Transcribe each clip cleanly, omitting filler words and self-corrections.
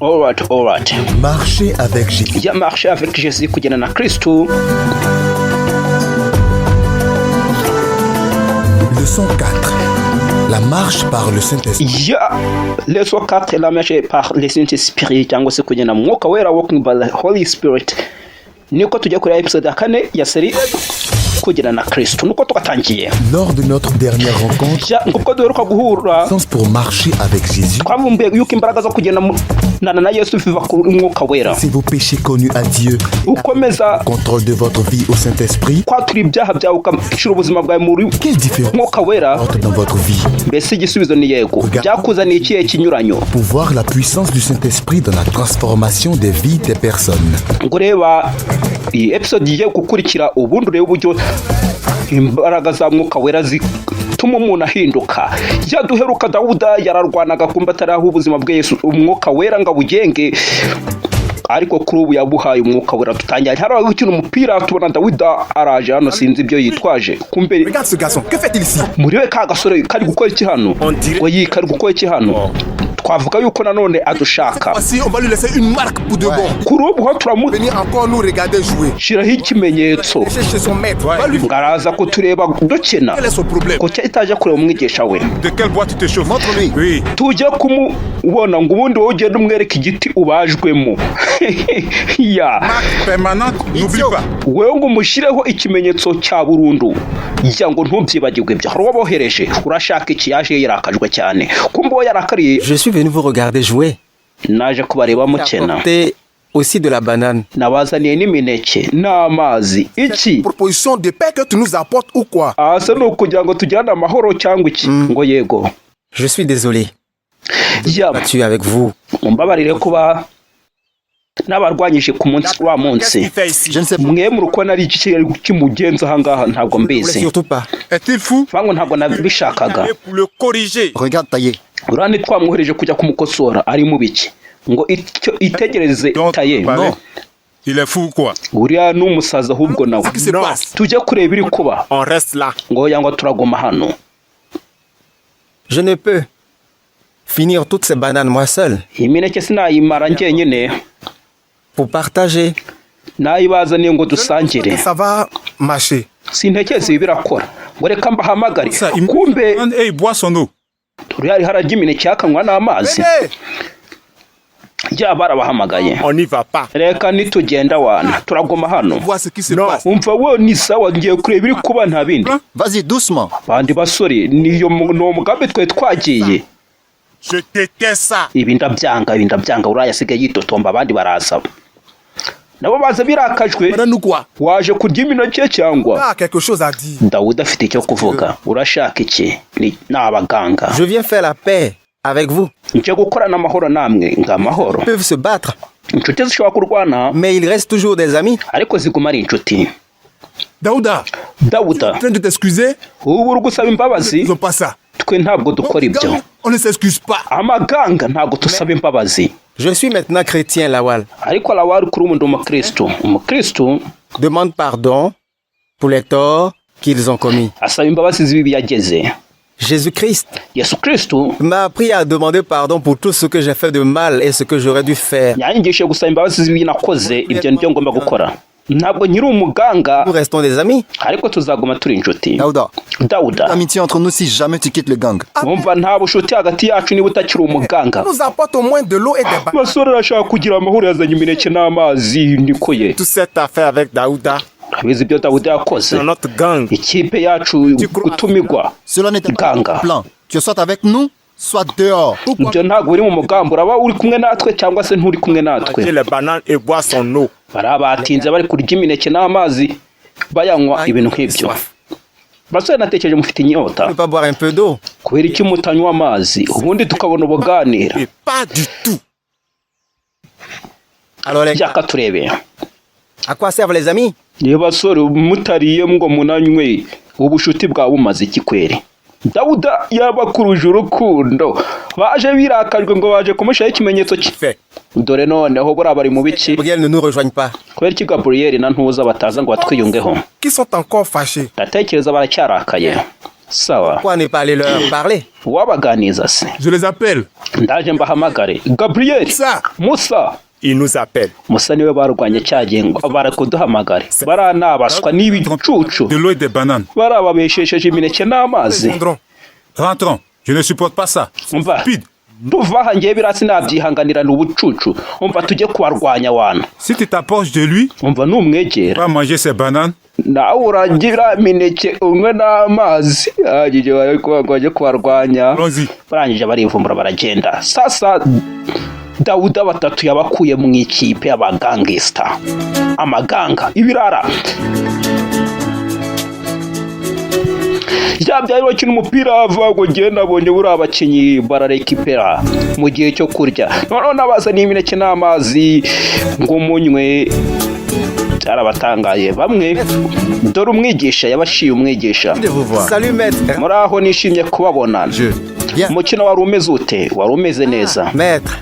Alright, alright. Marcher avec Jésus. Ya Marcher avec Jésus, kugenda na Kristu. Leçon 4. La marche par le Saint-Esprit. Ya leçon 4, la marche par le Saint-Esprit, cyangwa se kugenda mu Mwuka Wera, walking by the Holy Spirit. Niko tujya kuri episode ya kane ya série Kugenda na Kristu, nuko tugatangiye. Lors de notre dernière rencontre, Ya ubwo duheruka guhura, sens pour marcher avec Jésus, twavumbuye yuko imbaraga zo kugenda nana na Yesu biva ku Mwuka Wera. C'est vos péchés connus à Dieu, Ukomeza contrôle de votre vie au Saint-Esprit. Kwatura ibyaha byawe, ugashyira ubuzima bwawe muri Quelle différence Mwuka Wera. Porte dans votre vie? Mbese igisubizo ni yego, byakuzaniye ikihe kinyuranyo? Pour voir la puissance du Saint-Esprit dans la transformation des vies des personnes. Ngo reba iyi episode igiye gukurikira, ubundi urebe uburyo imbaraga za Mwuka Wera zituma umuntu ahinduka. Yaduheruka Dawuda yararwanaga, kumva atari aho ubuzima bwe Yesu Umwuka Wera ngo abugenge, ariko kuri ubu yabuhaye Umwuka Wera. Dutangira hari aho gukina umupira, tubona Dawuda araje hano, sinzi ibyo yitwaje kumbe. Regarde ce garçon, que fait-il ici? Muriwe ka gasore kari gukora iki hano? Ngo yi kari gukora iki hano? Twavuga yuko nanone adushaka. Voici, on va lui laisser une marque pour de bon. Kuri ubu ho turamushyiraho Venir encore nous regarder jouer. Ikimenyetso. Chez son maître. Va lui Ngo araza kutureba dukina. Quel est son problème? Kuki itajya kureba umwigisha we? De quel bois tu te chauffes? Montre-lui. Oui. Tujye kumubona, ngo ubundi wowe ugende umwereke igiti ubajwemo ya. Marque permanente, n'oublie pas. Wewe ngo umushyireho ikimenyetso cya burundu ya, ngo ntubyibagirwe ibyo. Hari uwo bohereje. Urashaka iki? Yaje yirakajwe cyane, kumva uwo yarakariye. Je suis venu vous regarder jouer. Naje kubareba mukina. Apporter aussi de la banane. Nabazaniye n'imineke n'amazi iki. Proposition de paix que tu nous apportes ou quoi? Aha se ni ukugira ngo tugirane amahoro cyangwa iki? Ngo yego. Je suis désolé. Ya. Battu avec vous. Mumbabarire kuba n'abarwanyije ku munsi wa munsi. Qu'est-ce qu'il fait ici? Je ne sais pas. Mwe muri uko nari iki kimugenza ahangaha, ntabwo Je ne voulais mbizi. Surtout pas. Est-il fou? Vango ntabwo nabishakaga. Et pour le corriger. Regarde taillé. Urani twamwohereje kujya kumukosora, ari mu biki? Ngo icyo itegereze Donc, taye. parler. Il est fou ou quoi? Uriya ni umusazi ahubwo nawe. Qu'est-ce qui se passe? Tujye kureba ibiri kuba. On reste là. Ngo yangwa turaguma hano. Je ne peux finir toutes ces bananes moi seul. Iyi mineke sinayimara njyenyine. Pour partager. Nayibazaniye ngo dusangire. Ça va marcher. Sintekereza ibi birakora, ngo reka mbahamagare. Ça, il Kumbe et il boit son eau. Uriya ariho ararya imineke, yakanywa n'amazi. Venez. Ya barabahamagaye. On n'y va pas. Reka nitugenda wana, turaguma hano. Voir ce qui se passe. Umva we, ni sawa, ngiye kureba ibiri kuba, nta bindi. Vas-y, doucement. Bandi basore, niyo ni uwo mugambi twari twagiye. Je déteste ça. Ibi ndabyanga, ibi ndabyanga. Uriya asigaye yitotomba. Abandi baraza nabo baza birakajwe. Madame nous quoi? Waje kurya imineke cyangwa? Ah, quelque chose à dire. Dawudi afite icyo kuvuga. Urashaka iki? Ni abaganga. Je viens faire la paix avec vous. Nje gukorana amahoro namwe, ngo amahoro. Ils peuvent se battre, Inshuti zishobora kurwana, mais ils restent toujours des amis. Ariko ziguma ari inshuti. Daouda, Dawuda, en train de t'excuser? Ubu uri gusaba imbabazi? Ils ont pas ça. Twe ntabwo dukora ibyo. On ne s'excuse pas. Amaganga ntabwo tusaba imbabazi. Je suis maintenant chrétien, Lawal. Ariko Lawari, kuri ubu ndi umukristo, umukristo. Demande pardon pour les torts qu'ils ont commis. Asaba imbabazi z'ibibi yageze. Jésus-Christ Yesu Kristo m'a appris à demander pardon pour tout ce que j'ai fait de mal et ce que j'aurais dû faire. Yanyigishije gusaba imbabazi z'ibibi nakoze, ibyo nibyo ngomba gukora. Ntabwo nkiri umuganga, Nous restons des amis. Ariko tuzaguma turi inshuti. Daouda, Dawuda, amitié entre nous si jamais tu quittes le gang. Wumva, nta bushuti hagati yacu niba utakiri umuganga. Nous apporte au moins de l'eau et des bananes. Basore arashaka kugira amahoro, yazanye imineke n'amazi, niko ye. Toute cette affaire avec Daouda, Abizi ibyo Dawuda yakoze dans notre gang. Ikipe yacu gutumirwa Cela n'était pas ganga. le plan. Tu es soit avec nous, soit dehors. Ibyo ntabwo biri mu mugambi, uraba uri kumwe natwe cyangwa se nturi kumwe natwe. Manger les bananes et boire son eau. Bariya batinze bari kurya imineke n'amazi bayanywa, ibintu nk'ibyo. Basore, natekereje mufite inyota. Ne pas boire un peu d'eau. Kubera iki mutanywa amazi, ubundi tukabona ubuganira? Et pas du tout. Alors les gars, Byaka turebe. À quoi servent les amis? Niba basore mutariye ngo munanywe, ubushuti bwawe bumaze iki kweri? Dawuda yabakuruje urukundo, baje birakajwe ngo baje kumushyiraho ikimenyetso cye. Fait. Dore noneho buriya bari mu biki? Gabriel ne nous rejoigne pas. Kubera iki Gaburiyeli na Ntuza bataza ngo batwiyungeho? Qui sont encore fâchés. Ndatekereza baracyarakaye. Sawa. Pourquoi ne pas aller leur parler? Wabaganiza se? Je les appelle. Ndaje mbahamagare. Gabriel. Musa. Musa. Il nous appelle. Musa niwe barwanye cyagihe ngo barakuduhamagare, baranabaswa n'ibicucu. De l'eau et des bananes. Barababeshesheje imineke n'amazi. Répondrons. Rentrons. Je ne supporte pas ça. Umva. Stupide. Tuva aha, ngewe birasi nabyihanganira, ni ubucucu. Umva, tujye kubarwanya wana. Si tu t'approches de lui, Umva, numwegera va manger ses bananes. Nawe uragira imineke unywe n'amazi. Ahagije bari kuvuga ngo bajye kubarwanya. Allons-y. Barangije barivumbura baragenda. Sasa Dawuda batatu yabakuye mu ikipe y'abagangisita, amaganga, ibirara ya byari bakina umupira. Avuga ngo ngewe nabonye buriya abakinnyi bararekipera mu gihe cyo kurya, noneho nabazaniye imineke n'amazi ngo munywe, byarabatangaye bamwe. Dore umwigisha yabashiye umwigisha. De vous voir. Salut maître. Muri aho, nishimye kubabona. Je. Bien. Umukino wari umeze ute? Wari umeze neza. Maître,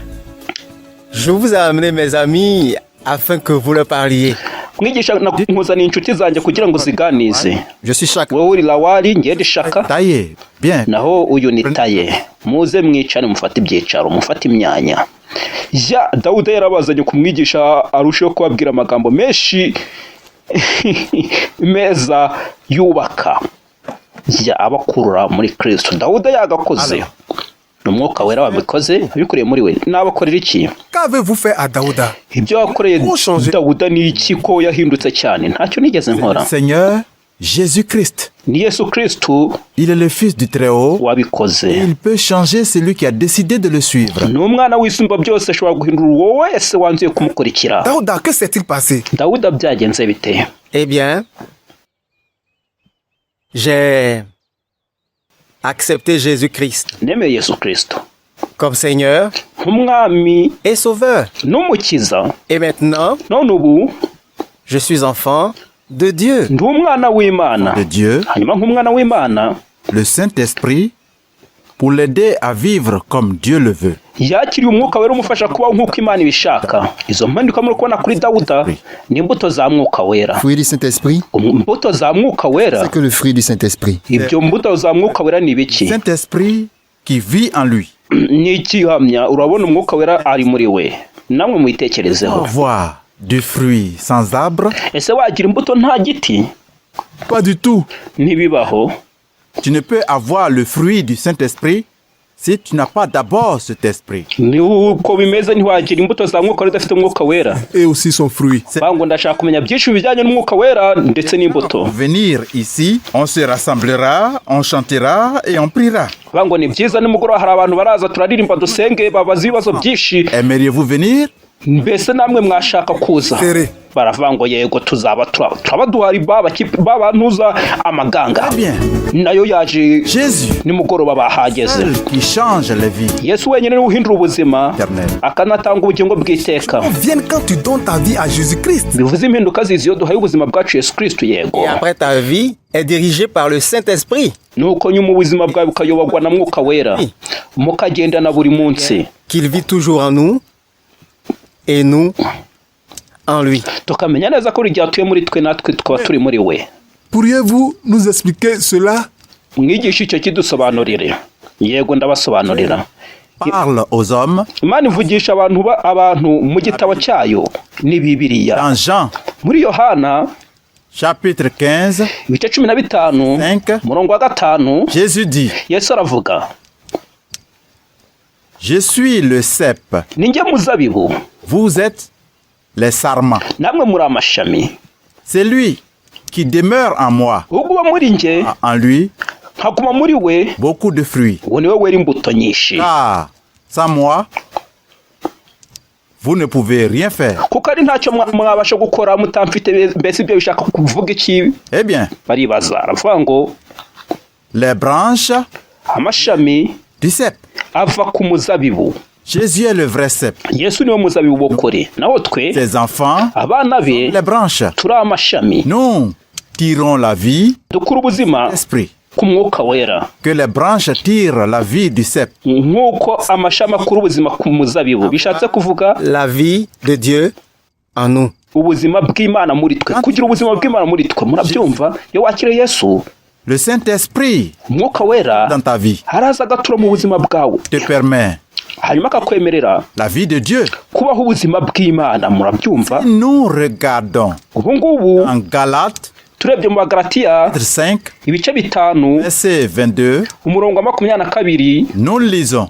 je vous ai amené mes amis afin que vous leur parliez. Mwigisha, nkuzaniye inshuti zanjye kugira ngo ziganize. Je suis Chaka. Wowe uri Lawari, ngende Shaka. Taillé. Bien. Naho uyu ni Taye. Muze mwicare, mufate ibyicaro, mufate imyanya. Ya Dawuda yarabazanye kumwigisha arusheho kubabwira amagambo menshi meza yubaka, ya abakurura muri Kristo. Dawuda yagakoze, ni Umwuka Wera wabikoze abikoreye muri we. Nabakorera iki? Qu'avez-vous fait à Daouda? Ibyo wakoreye Dawuda ni iki ko yahindutse cyane? Ntacyo nigeze nkora. Seigneur Jésus-Christ. Ni Yesu Kristo Il est le Fils du Très-Haut. wabikoze. Et il peut changer celui qui a décidé de le suivre. Ni umwana w'Isumba byose, ashobora guhindura uwo wese wanzuye kumukurikira. Daouda, que s'est-il passé? Dawuda, byagenze bite? Eh bien, j'ai accepté Jésus-Christ Nemeye Yesu Kristo comme Seigneur nk'umwami et Sauveur. n'umukiza. Et maintenant, None ubu je suis enfant de Dieu. Ndi umwana w'Imana. De Dieu, Hanyuma nk'umwana w'Imana, le Saint-Esprit, pour l'aider à vivre comme Dieu le veut. Yakiriye Umwuka Wera umufasha kubaho nk'uko Imana ibishaka. Izo mpinduka muri kubona kuri Dawuda ni imbuto za Mwuka Wera. Fruit du Saint-Esprit, Imbuto za Mwuka Wera. c'est que le fruit du Saint-Esprit. Ibyo mbuto za Mwuka Wera ni ibiki? Saint-Esprit qui vit en lui. Ni igihamya, urabona Umwuka Wera ari muri we. Namwe muyitekerezeho. Avoir du fruit sans arbre, Ese wagira imbuto nta giti? Pas du tout. Ntibibaho. Tu ne peux avoir le fruit du Saint-Esprit si tu n'as pas d'abord cet esprit. Ni uko bimeze, ntiwagira imbuto za Mwuka Wera udafite Umwuka Wera. Et aussi son fruit. Bango ndashaka kumenya byinshi bijyanye n'Umwuka Wera ndetse n'imbuto. Venir ici, on se rassemblera, on chantera et on priera. Bango ni byiza, nimugoroba hari abantu baraza, turaririmba, dusenge, babaza ibibazo byinshi. Aimeriez-vous venir? Mbese namwe mwashaka kuza? Tere. Baravuga ngo yego, tuzaba turaba duhari. Babantuza amaganga Très bien. nayo yaje. Jésus, Nimugoroba bahageze. seul qui change les vies. Yesu wenyine niwe uhindura ubuzima Éternel. akanatanga ubugingo bw'iteka. Vienne quand tu donnes ta vie à Jésus-Christ. Bivuze impinduka ziza iyo duhaye ubuzima bwacu Yesu Kristo, yego. Et après, ta vie est dirigée par le Saint-Esprit Nuko nyuma ubuzima bwawe bukayoborwa na Mwuka Wera, mukagendana buri munsi, qu'il vit toujours en nous et nous en lui. Tukamenya neza ko buri gihe atuye muri twe, natwe tukaba turi muri we. Pourriez-vous nous expliquer cela? Mwigisha, icyo kidusobanurire. Yego, ndabasobanurira. Parle aux hommes Imana ivugisha abantu abantu mu gitabo cyayo, ni Bibiliya. dans Jean Muri Yohana chapitre 15. ibice 15, 5. umurongo wa 5, Jésus dit, Yesu aravuga: Je suis le cep, Ni njye muzabibu, vous êtes les sarments. Namwe muri amashami. C'est lui qui demeure en moi, Uguma muri njye, en lui, nkaguma muri we, beaucoup de fruits. Uwo niwe wera imbuto nyinshi. Car sans moi, vous ne pouvez rien faire. Kuko ari ntacyo mwabasha gukora mutamfite. Mbese ibyo bishaka kuvuga iki? Eh bien, Baribaza, aravuga ngo les branches amashami du cep. Ava ku muzabibu. Jésus est le vrai cep. Yesu niwe muzabibu w'ukuri, naho twe Ses enfants, abana be les branches. turi amashami. Nous tirons la vie Dukura ubuzima l'esprit. Ku Mwuka Wera. Que les branches tirent la vie du cep. Nk'uko amashami akura ubuzima ku muzabibu, bishatse kuvuga La vie de Dieu en nous. Ubuzima bw'Imana muri twe, kugira ubuzima bw'Imana muri twe. Murabyumva, iyo wakiriye Yesu Le Saint-Esprit Umwuka Wera dans ta vie araza agatura mu buzima bwawe, te permet hanyuma akakwemerera la vie de Dieu. kubaho ubuzima bw'Imana. Murabyumva? Nous regardons Ubu ngubu en Galates turebye mu Bagalatiya 5, ibice 5, verset 22, umurongo wa 22, nous lisons.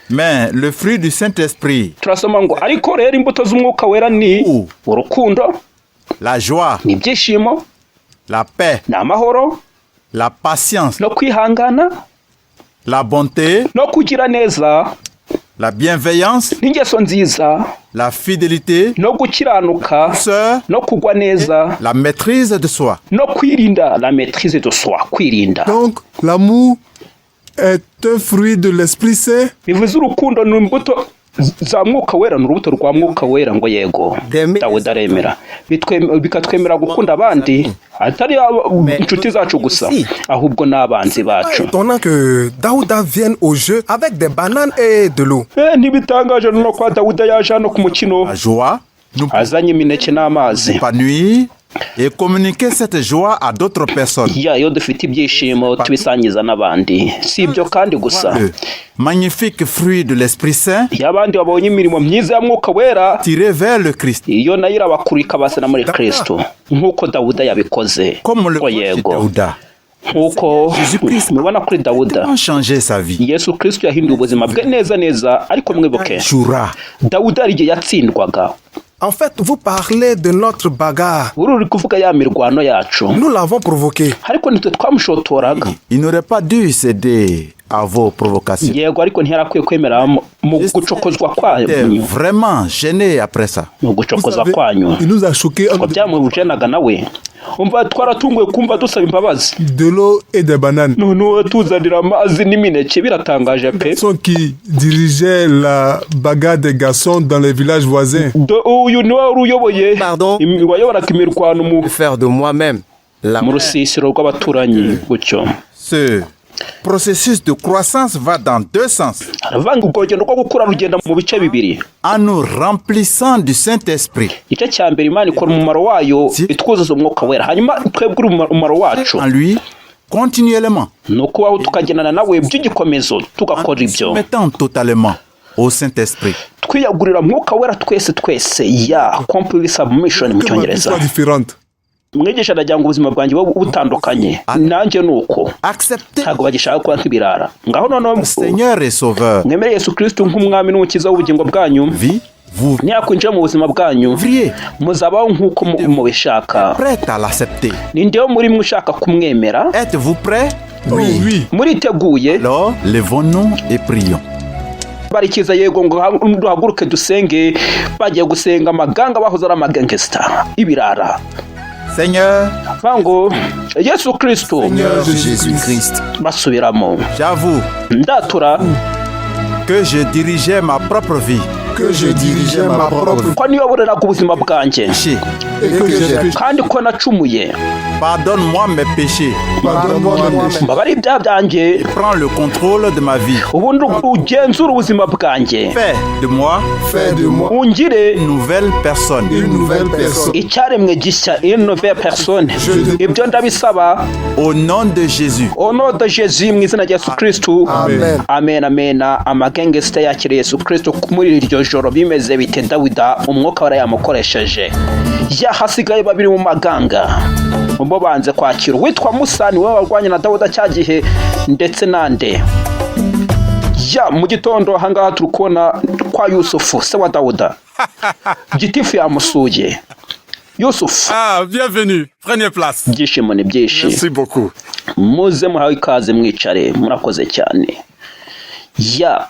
Mais le fruit du Saint-Esprit, turasoma ngo: ariko rero imbuto z'Umwuka Wera ni urukundo, la joie, ni ibyishimo, la paix, ni amahoro, la patience, no kwihangana, la bonté, no kugira neza, la bienveillance, n'ingeso nziza, la fidélité, no gukiranuka, douceur, no kugwa neza, la maîtrise de soi. no kwirinda, la maîtrise de soi, kwirinda. Donc, l'amour est un fruit de l'Esprit Saint. Bivuze urukundo ni imbuto za Mwuka Wera, ni urubuto rwa Mwuka Wera. Ngo yego. D'aimer Dawudi aremera. Bikatwemera gukunda abandi, atari inshuti zacu gusa, ahubwo n'abanzi bacu. Étonnant que Daouda vienne au jeu avec des bananes et de l'eau. Ntibitangaje no kwa Dawudi yaje hano ku mukino La joie nous azanye imineke n'amazi. épanouir et communiquer cette joie à d'autres personnes. Ya, iyo dufite ibyishimo tubisangiza n'abandi. Si ibyo kandi gusa, Le magnifique fruit de l'Esprit Saint iyo abandi babonye imirimo myiza ya Mwuka Wera, tiré vers le Christ, iyo nayo irabakura ikabazana muri Kristo, nk'uko Dawuda yabikoze. comme le Ngo voit chez yego. Daouda. Nk'uko mubibona kuri Dawuda, A changé sa vie. Yesu Kristo yahinduye ubuzima bwe neza neza. Ariko mwibuke, Jouera. Dawuda hari igihe yatsindwaga. En fait, vous parlez de notre bagarre. Uri uri kuvuga ya mirwano yacu. Nous l'avons provoqué. Ariko nitwe twamushotoraga. Il n'aurait pas dû céder à vos provocations. Yego, ariko ntiyarakwiye kwemera mu gucokozwa J'étais kwanyu. vraiment gêné après ça. Mu Vous gucokoza savez, kwanyu, il nous a choqués ngo byamujenaga nawe. Umva, twaratunguwe kumva dusaba imbabazi. de l'eau et des bananes. Noneho tuzanira amazi n'imineke, biratangaje pe. Garçon qui dirigeait la bagarre des garçons dans les villages voisins. Uyu niwe wari uyoboye Pardon. wayoboraga imirwano mu Faire de moi-même la mu rusisiro rw'abaturanyi gutyo. Ce processus de croissance va dans deux sens. Aravanga ubwo rugendo rwo gukura rugenda mu bice bibiri. En nous remplissant du Saint-Esprit, Igice cya mbere, Imana ikora umumaro wayo itwuzuza Umwuka Wera, hanyuma twebwe umumaro wacu en lui, continuellement, ni ukubaho tukagendana nawe by'igikomezo, en tugakora nous ibyo, soumettant totalement au Saint-Esprit. twiyagurira Mwuka Wera twese twese, ya complete submission mu Que ma vie Cyongereza. soit différente. Mwigisha aragira ngo ubuzima bwanjye bube butandukanye, nanjye ni uko. Acceptez Ntabwo bagishaka kuba nk'ibirara. Ngaho noneho le Seigneur et Sauveur. mwemere Yesu Kristo nk'umwami n'umukiza w'ubugingo bwanyu. Vie, vous Niyakwinjira mu buzima bwanyu, devriez muzabaho nk'uko mubishaka. prêt à l'accepter. Ninde wo muri mwe ushaka kumwemera? Êtes-vous prêt? Oh oui. Muriteguye? Alors, levons-nous et prions. Barikiza yego ngo duhaguruke dusenge. Bagiye gusenga, amaganga bahoze ari amagangsta, ibirara. Seigneur, Bavuga ngo: Yesu Kristo. Jésus-Christ, Basubiramo. J'avoue Ndatura que je dirigeais ma propre vie. Que je dirigeais ma propre vie ko niyoboreraga ubuzima bwanjye, Péché. et que j'ai péché. kandi ko nacumuye. Pardonne-moi mes péchés. Pardonne-moi mes péchés. Mbabare ibyaha byanjye. Prends le contrôle de ma vie. Ubundi ugenzure ubuzima bwanjye. Fais de moi Fais de moi Ungire une nouvelle personne. une nouvelle personne. icyaremwe gishya, une nouvelle personne. Ibyo ndabisaba Au nom de Jésus. au nom de Jésus, mu izina rya Yesu Kristu. Amen. Amen, amen. Amagangsta yakiriye Yesu Kristo muri iryo joro. Bimeze bite? Dawida Umwuka wari yamukoresheje. Yahasigaye babiri mu maganga bo banze kwakira, uwitwa Musa niwe warwanye na Dawuda cya gihe, ndetse nande ya mu gitondo. Ahangaha turi kubona kwa Yusufu, se wa Dawuda, gitifu yamusuye Yusufu. Ah, bienvenue. Prenez place. Ibyishimo ni byinshi. Merci beaucoup. Muze muhawe ikaze, mwicare. Murakoze cyane. Ya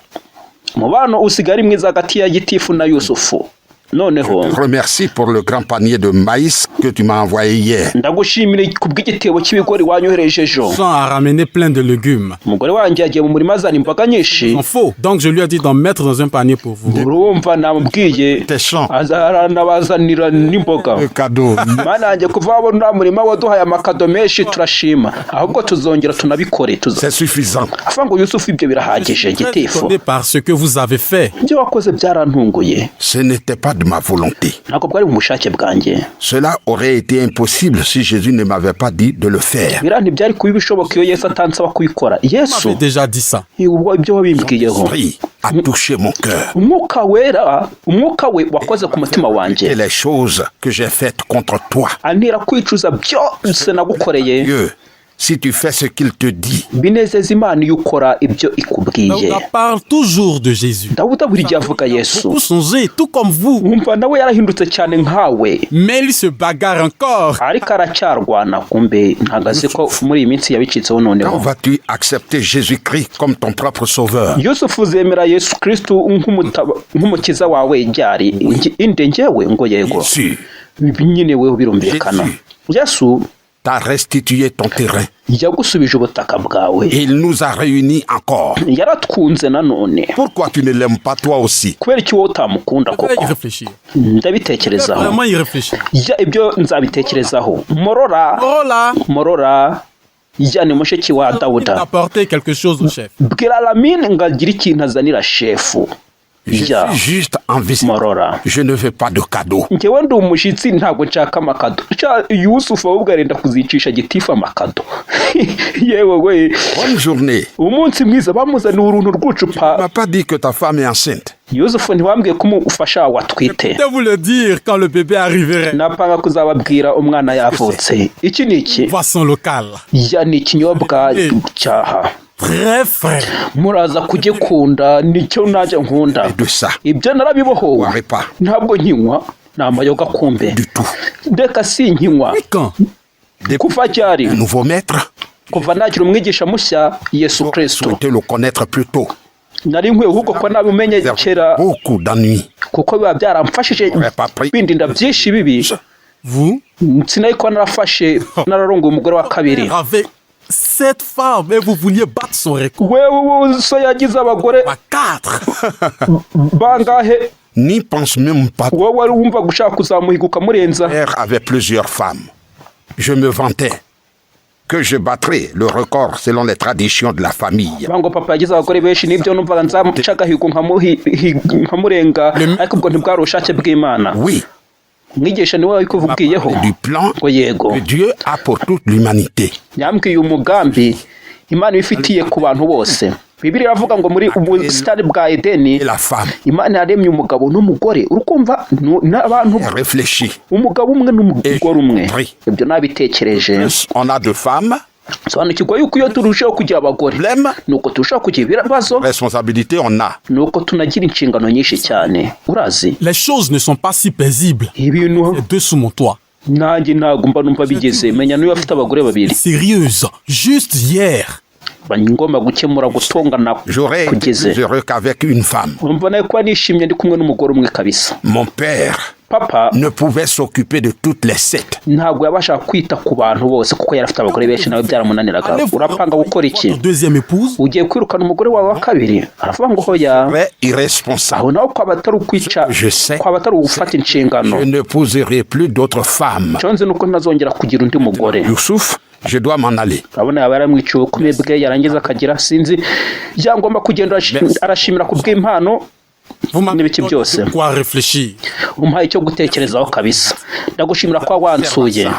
mubano usigaye ari mwiza hagati ya gitifu na Yusufu noneho. Remercie pour le grand panier de maïs que tu m'as envoyé hier. Ndagushimira kubw'igitebo cy'ibigori wanyohereje ejo. Jean a ramené plein de légumes. Umugore wanjye yagiye mu murima azana imboga nyinshi. Ils sont faux. Donc je lui ai dit d'en mettre dans un panier pour vous. Urumva namubwiye Tes champs, aranabazanira n'imboga. le cadeau. Mana yanjye, kuva wabona uriya murima waduhaye amakado menshi, turashima. Ahubwo tuzongera tunabikore C'est suffisant. Avuga ngo: Yusufu, ibyo birahagije, Très gitifu. étonné par ce que vous avez fait. Ibyo wakoze byarantunguye. Ce n'était pas de ma volonté. Ntabwo bwari mu bushake bwanjye. Cela aurait été impossible si Jésus ne m'avait pas dit de le faire. Biriya ntibyari kuba ibishoboka iyo Yesu atansaba kubikora. Yesu M'avait déjà dit ça. Ubwo ibyo wabimbwiyeho. L'Esprit a touché mon cœur. Umwuka wera, umwuka we wakoze ku mutima wanjye. Et les choses que j'ai faites contre toi. Antera kwicuza byose nagukoreye. Dieu, si tu fais ce qu'il te dit, Binezeza Imana iyo ukora ibyo ikubwiye. Daouda parle toujours de Jésus. Dawuda buri gihe avuga Yesu. Beaucoup changé, tout comme vous. Wumva nawe yarahindutse cyane nkawe. Mais il se bagarre encore. Ariko aracyarwana, kumbe ntabwo azi ko muri iyi minsi yabicitseho noneho. Quand vas-tu accepter Jésus-Christ comme ton propre sauveur? Yusufu, uzemera Yesu Kristu nk'umukiza wawe ryari? Inde? Njyewe? Ngo yego. Bien sûr, Nyine weho birumvikana. Yesu t'a restitué ton terrain. yagusubije ubutaka bwawe. Et il nous a réunis encore. Yaratwunze nanone. Pourquoi tu ne l'aimes pas toi aussi? Kubera iki wowe utamukunda Je vais koko? y réfléchir. Je vais Ndabitekerezaho. vraiment y réfléchir. Ya, ibyo nzabitekerezaho. Morora. Oh là, Morora, ya, ni mushiki wa Dawuda. d'apporter quelque chose au chef. Bwira Lamine ngo agire ikintu azanira shefu. Je Ya. suis juste en visite. Morora. Je ne veux pas de cadeau. Njyewe ndi umushyitsi, ntabwo nshaka amakado. Sha, Yusufu ahubwo arenda kuzicisha gitifu amakado. Yewe we! Bonne journée. Umunsi mwiza. Bamuzaniye uruntu rw'ucupa. Tu m'as pas dit que ta femme est enceinte. Yusufu, ntiwambwiye ko umufasha wawe atwite? Je vais vous le dire quand le bébé arriverait. Napanga kuzababwira umwana yavutse. Iki ni iki? Boisson locale. Ya, ni ikinyobwa cyaha. Très frais. Muraza kugikunda, nicyo najya nkunda. Et de ça, Ibyo narabibohowe. boirai pas Ntabwo nkinywa, ni amayoga kumbe. du tout. Ndeka, sinkinywa. Et quand Kuva ryari? Un nouveau maître, Kuva nagira umwigisha mushya, Yesu Kristo. souhaitais le connaître plus tôt. Nari nkwiye ahubwo ko nabimenye kera, Beaucoup d'ennuis. kuko biba byaramfashije bindinda byinshi bibi. Vous Sinari kuba narafashe nararongoye umugore wa kabiri. avez sept femmes et vous vouliez battre son record. Wewe so yagize abagore Pas quatre. bangahe? N'y pense même pas. Wowe wari wumva gushaka kuzamuhiga ukamurenza. Père avait plusieurs femmes. Je me vantais que je battrais le record selon les traditions de la famille. Ngo papa yagize abagore benshi, nibyo numvaga nzamuca agahigo nkamurenga, ariko ubwo ntibwari ubushake bw'Imana. Oui, Mwigisha niwe wabikubwiyeho? du plan Ngo yego. que Dieu a pour toute l'humanité. Yambwiye umugambi Imana ibifitiye ku bantu bose. Bibiliya iravuga ngo muri ubusitani bwa Edeni Et la femme Imana yaremye umugabo n'umugore, urukumva n'abantu réfléchit. umugabo umwe n'umugore umwe. Ibyo nabitekereje. Plus on a de femmes, Sobanukirwa yuko iyo turushaho kugira abagore, problème, nuko turushaho kugira ibibazo, responsabilité on a. nuko tunagira inshingano nyinshi cyane, urazi. Les choses ne sont pas si paisibles. Ibintu Les deux sous mon toit. nanjye ntabwo mba numva bigeze menya n'uyu afite abagore babiri. Sérieuse. Juste hier. Mba ngomba gukemura gutongana J'aurais été kugeze. plus heureux qu'avec une femme. Umva, nawe kuba nishimye ndi kumwe n'umugore umwe kabisa. Mon père Papa ne pouvait s'occuper de toutes les sept. ntabwo yabashaga kwita ku bantu bose kuko yari afite abagore benshi, nawe byaramunaniraga. Allez-vous Urapanga gukora iki? votre deuxième épouse? Ugiye kwirukana umugore wawe wa kabiri? Aravuga ngo hoya. Très irresponsable. Aho nawe kwaba atari ukwica, Je sais. kwaba atari ugufata inshingano. Je n'épouserai plus d'autres femmes. Icyo nzi ni uko ntazongera kugira undi mugore. Youssouf, je dois m'en aller. Urabona yaba yaramwiciye ubukumi bwe, yarangiza akagira sinzi byangomba kugenda arashimira ku bw'impano Vous m'avez n'ibiki donné byose. de quoi réfléchir. Umpaye icyo gutekerezaho kabisa, ndagushimira ko wansuye.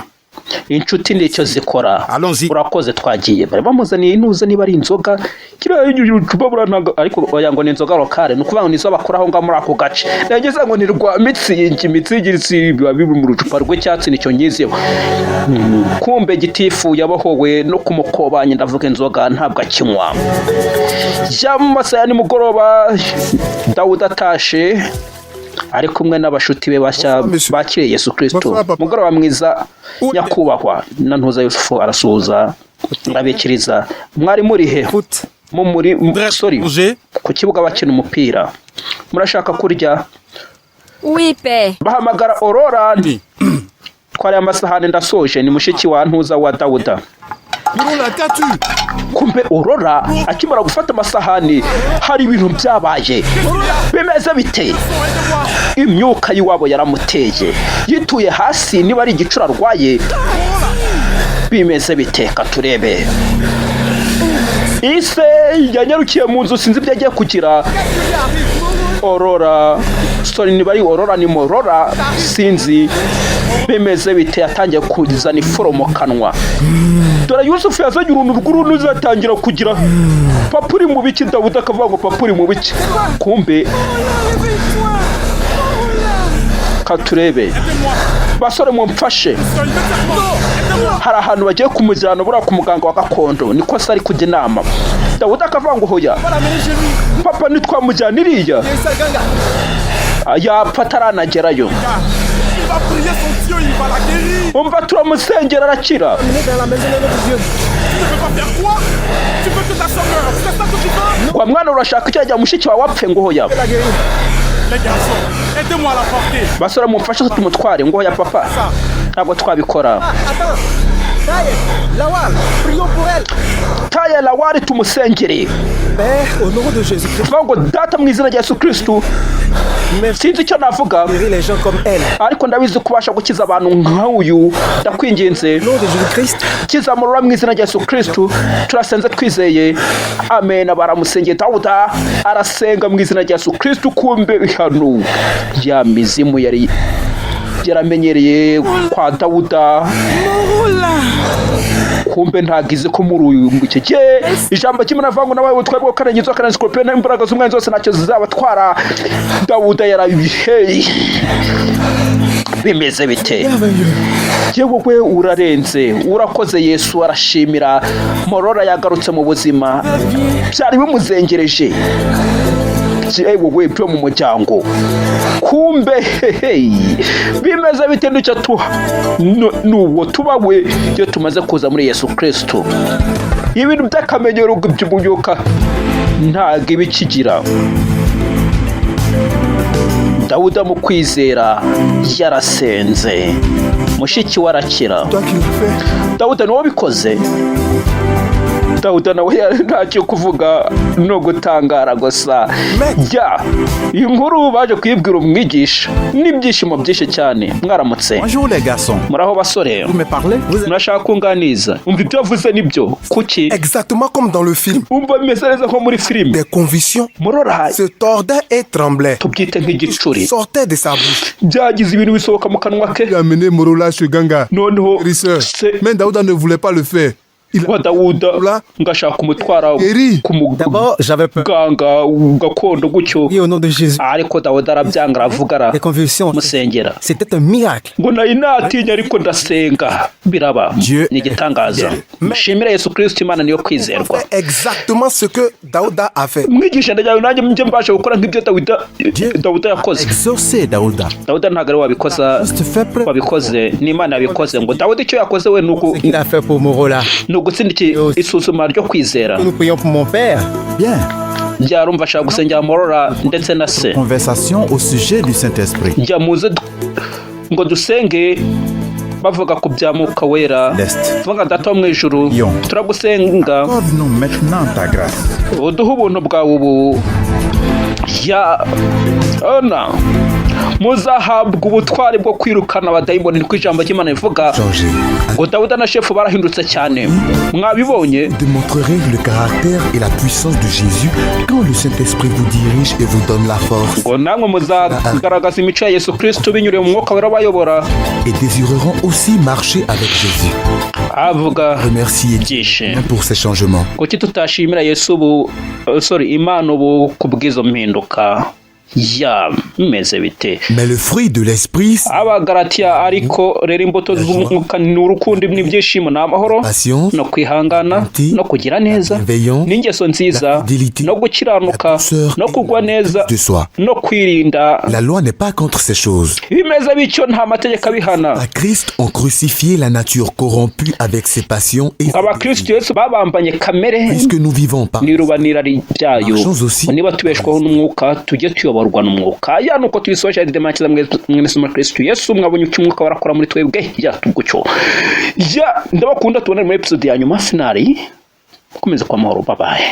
Inshuti nicyo zikora. Allons-y. Urakoze, twagiye. Bari bamuzaniye intuza, niba ari inzoga kiriya icupa buranaga, ariko oya, ngo ni inzoga locale, ni ukuvuga ngo nizo bakora aho ngaho muri ako gace. Nageze ngo ni rwa Mitsingi, Mitsingi si biba biri mu rucupa rw'icyatsi, nicyo nyizeho. Kumbe gitifu yabohowe no kumukobanya, ndavuga inzoga, ntabwo akinywa. Ya, mu masaha ya nimugoroba Dawudi atashe ari kumwe n'abashuti be bashya bakiriye Yesu Kristo. Bonsoir, papa. Mugoroba mwiza, nyakubahwa. Na ntuza Yusufu arasuhuza, arabikiriza. Mwari muri he? Foot. Mu muri sorry, Manger. ku kibuga bakina umupira. Murashaka kurya? Oui, père. Bahamagara Aurora. Twariye amasahani, ndasoje. Ni mushiki wa ntuza wa Dawuda. Kumbe Aurora akimara gufata amasahani hari ibintu byabaye. Bimeze bite? Imyuka y'iwabo yaramuteye, yituye hasi, niba ari igicura arwaye. Bimeze bite? Turebe. Ise yanyarukiye mu nzu, sinzi ibyo agiye kugira. Aurora Sorry, niba ari Aurora, ni Morora, sinzi bimeze bite. Yatangiye kuzana ifuro mu kanwa. Dore Yusufu yazanye uruntu rw'uruntu, uzatangira kugira: "Papa, uri mu biki?" Dawudi akavuga ngo: "Papa, uri mu biki?" Kumbe katurebe. Basore, mumfashe, hari ahantu bagiye kumujyana buriya ku muganga wa gakondo, niko se ari kujya inama. Dawudi akavuga ngo: "Hoya papa, ntitwamujyana iriya, yapfa ataranagerayo." Il va prier son Dieu, il va la guérir. Umva, turamusengera arakira. Dans la maison de notre Dieu. Tu ne veux pas faire quoi? Tu veux que ta soeur meure? C'est ça que tu veux? Wa mwana, urashaka icyo yajya mushiki wawe apfe? Ngo hoya. La guérir. Les garçons, aidez-moi à la porter. Basore, mumfashe tumutware. Ngo hoya papa, ntabwo twabikora. Attends. Taye, Lawal, prions pour elle. Taye, Lawari, tumusengere. Père, au nom de Jésus-Christ, Tuvuga ngo: "Data, mu izina rya Yesu Kirisitu." merci Sinzi icyo navuga, de guérir les gens comme elle. ariko ndabizi ko ubasha gukiza abantu nk'uyu. Ndakwinginze, Au nom de Jésus-Christ, kiza Murora mu izina rya Yesu Kirisitu. Turasenze twizeye, amen. Baramusengeye, Dawuda arasenga mu izina rya Yesu Kirisitu. Kumbe hano ya mizimu yari yaramenyereye kwa Dawuda, kumbe ntabwo izi ko muri uyu icyo gihe ijambo kimwe navuga ngo nabaye ubutware bwo karenge inzoka na scorpion n'imbaraga z'umwanzi zose ntacyo zizabatwara. Dawuda yarabiheye. Bimeze bite? Yewe we, urarenze, urakoze Yesu. Arashimira. Morora yagarutse mu buzima, byari bimuzengereje, yewe we, byo mu muryango. Kumbe hehe, bimeze bite? Nicyo tuha nuwo tuba we iyo tumaze kuza muri Yesu Kristo, ibintu by'akamenyero by'umwuka ntabwo ibikigira. Dawuda mu kwizera yarasenze, mushiki we arakira. Toi qui l'as fait. Dawuda niwe wabikoze. Dawuda nawe ntacyo kuvuga, no gutangara gusa. Ya iyi nkuru baje kuyibwira umwigisha n'ibyishimo byinshi cyane. Mwaramutse. Bonjour les garçons. Muraho basore. Vous me parlez? Murashaka kunganiza? Umva, ibyo yavuze nibyo kuki? Exactement comme dans le film. Umva, bimeze neza nko muri filime. Des convulsions Murora se tordait et tremblait. tubyite nk'igicuri. Sortait de sa bouche. Byagize ibintu bisohoka mu kanwa ke. Il a amené Morola chez Ganga. Noneho Guérisseur. se Mais Daouda ne voulait pas le faire. Il wa Dawuda Ula. ngashaka kumutwara Eri. ku D'abord, j'avais peur. muganga gakondo gutyo. Oui, au nom de Jésus. Ariko Dawuda arabyanga, aravuga, Les convulsions, aramusengera. c'était un miracle. Ngo nari natinya, ariko ndasenga biraba. Dieu Ni igitangaza. Mushimire Yesu Kirisito, Imana niyo kwizerwa. Fait exactement ce que Daouda a fait. Mwigisha, ndagira nanjye njye mbasha gukora nk'ibyo Dawuda yakoze. Exaucé Daouda. Dawuda ntabwo ari we wabikoza Juste fait preuve. wabikoze, ni Imana yabikoze. Ngo Dawudi icyo yakoze we ni uku Ce qu'il a fait pour Morola. ni ugutsinda isuzuma ryo kwizera. Nous prions pour mon père. Bien. Byarumva ashaka gusengera Morora ndetse na se. Conversation au sujet du Saint-Esprit. Jya muze ngo dusenge bavuga ku bya Mwuka Wera. L'Est. Vuga: "Data wo mu ijuru, Yo. turagusenga, Accorde-nous maintenant ta grâce. uduhe ubuntu bwawe ubu." Ya ona muzahabwa ubutwari bwo kwirukana abadayimoni, niko ijambo ry'Imana rivuga. Changer. Ngo Dawuda na shefu barahindutse cyane, mwabibonye. Démontrerez le caractère et la puissance de Jésus quand le Saint-Esprit vous dirige et vous donne la force Ngo namwe muzagaragaza imico ya Yesu Kristo binyuriye mu Mwuka Wera bayobora. Et désireront aussi marcher avec Jésus. Avuga Remerciez Dieu byinshi. pour ces changements. Kuki tutashimira Yesu ubu, sorry, Imana ubu ku bw'izo mpinduka? Ya bimeze bite? Mais le fruit de l'Esprit, c'est Abagaratiya: ariko rero imbuto z'umwuka ni urukundo n'ibyishimo, ni amahoro patience, no kwihangana no kugira neza n'ingeso nziza no gukiranuka no kugwa neza de soi. no kwirinda. La loi n'est pas contre ces choses. Bimeze bityo, nta mategeko abihana. À Christ ont crucifié la nature corrompue avec ses passions et Abakristo Yesu babambanye kamere puisque nous vivons par n'irubanira ryayo. Niba tubeshwaho n'umwuka, tujye tuyoborwa n'umwuka. Ya nuko tubisoje demankiza mwene soma Kristo Yesu. Mwabonye uko umwuka warakora muri twebwe. Ya tugucyo, ya ndabakunda, tubonane muri episode ya nyuma finale. Mukomeze kwa mahoro, babaye.